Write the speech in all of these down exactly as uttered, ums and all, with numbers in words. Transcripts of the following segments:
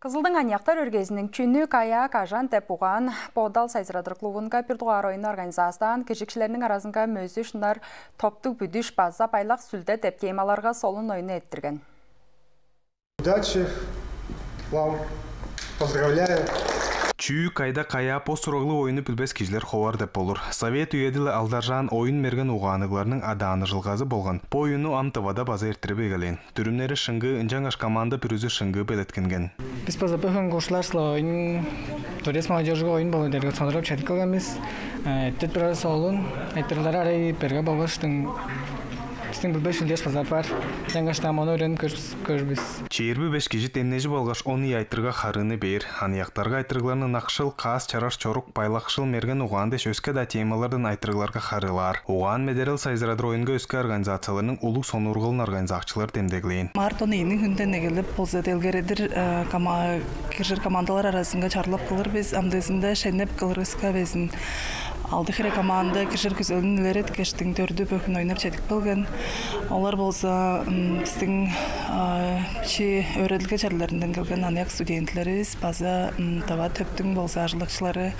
Кызылдың аныяктар өргээзиниң «Чүнү, каяа, кажан» деп угаан бодал сайзырадыр клубунга бир дугаар оюнну организастаан киржикчилерниң аразынга мөзү шынар топтуг бүдүш база байлак сүлде деп темаларга солун оюнну эрттирген. Удачи вам! Поздравляю! Чүү, кайда, каяа, бо сураглыг оюнну билбес кижилер ховар деп болур. Совет үеде-ле алдаржаан оюн-мерген угаанныгларның адаанныг ылгазы болган бо оюнну ам Тывада база эрттирип эгелээн. Дүрүмнери шыңгыы, ынчангаш команда бүрүзү шыңгыы белеткинген. Бис база бөһен курсчулар-ла оюн, дворец молодёжига оюн болур дээрге сонуургап чедип келген бис. Э, эттир бир солун, айтырыглары арай берге болгаштың, бистиң билбес чүүлдеривис база бар. Ынчангаш ам ону өөренип көрүс, көрүр бис. Чээрби беш кижи демнежип алгаш, он ийи айтырыгга харыыны бээр. Аныяктарга айтырыгларны ынакшыл, каас-чараш чорук, байлакшыл, мерген угаан дээш өске-даа темалардан айтырыгларга харыылаар. Угаан-медерел сайзырадыр оюнга өске организацияларның улуг сонуургалын организакчылар демдеглээн. Март он ийиниң хүнүнден эгелеп болза делгередир, э, кома-, киржир командалар аразынга чарлап кылыр бис. Амдыызында шенеп кылырывыска безин алды хире команда киржир күзелин илереткештиң, дөртү бөкүн ойнап чедип келген. Олар болза, м, бистиң, а, чи өөредилге черлеринден келген аныяк студентилеривис база, м, Тыва төптүң болза ажылдакчылары,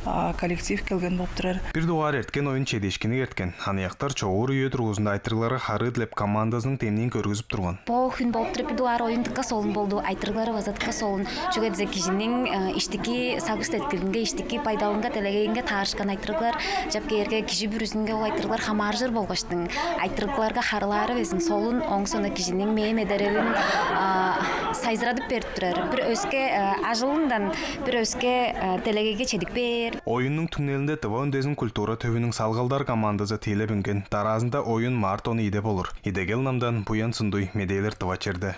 а, коллектив келген болуп турар. Бир дугаар эрткен оюн чедиишкинниг эрткен. Аныяктар чогуур үе дургузунда айтырыгларга харыы дилеп, командазының демниин көргүзүп турган. Бо хүн болуп туруп, бир дугаар оюн дыка солун болду, айтырыглары база дыка солун. Чүге дизе кижиниң, э, иштики сагыш-сеткилинге, иштики байдалынга, делегейинге таарышкан айтырыглар чап кээрге, кижи бүрүзүнге ол айтырыглар хамааржыр болгаштың, айтырыгларга харыылаары безин солун, оң соно кижиниң мээ-медерелин, а, сайзырадып берип турар. Бир өске, э, ажылындан бир өске, э, делегейге чедип бээр. Оюннуң түңнелинде Тыва үндезин культура төвүнүң «Салгалдар» командазы тиилеп үнген. Дараазында оюн март он ийиде болур. Идегел Намдан, Буян Сундуй, «Медээлер Тыва черле».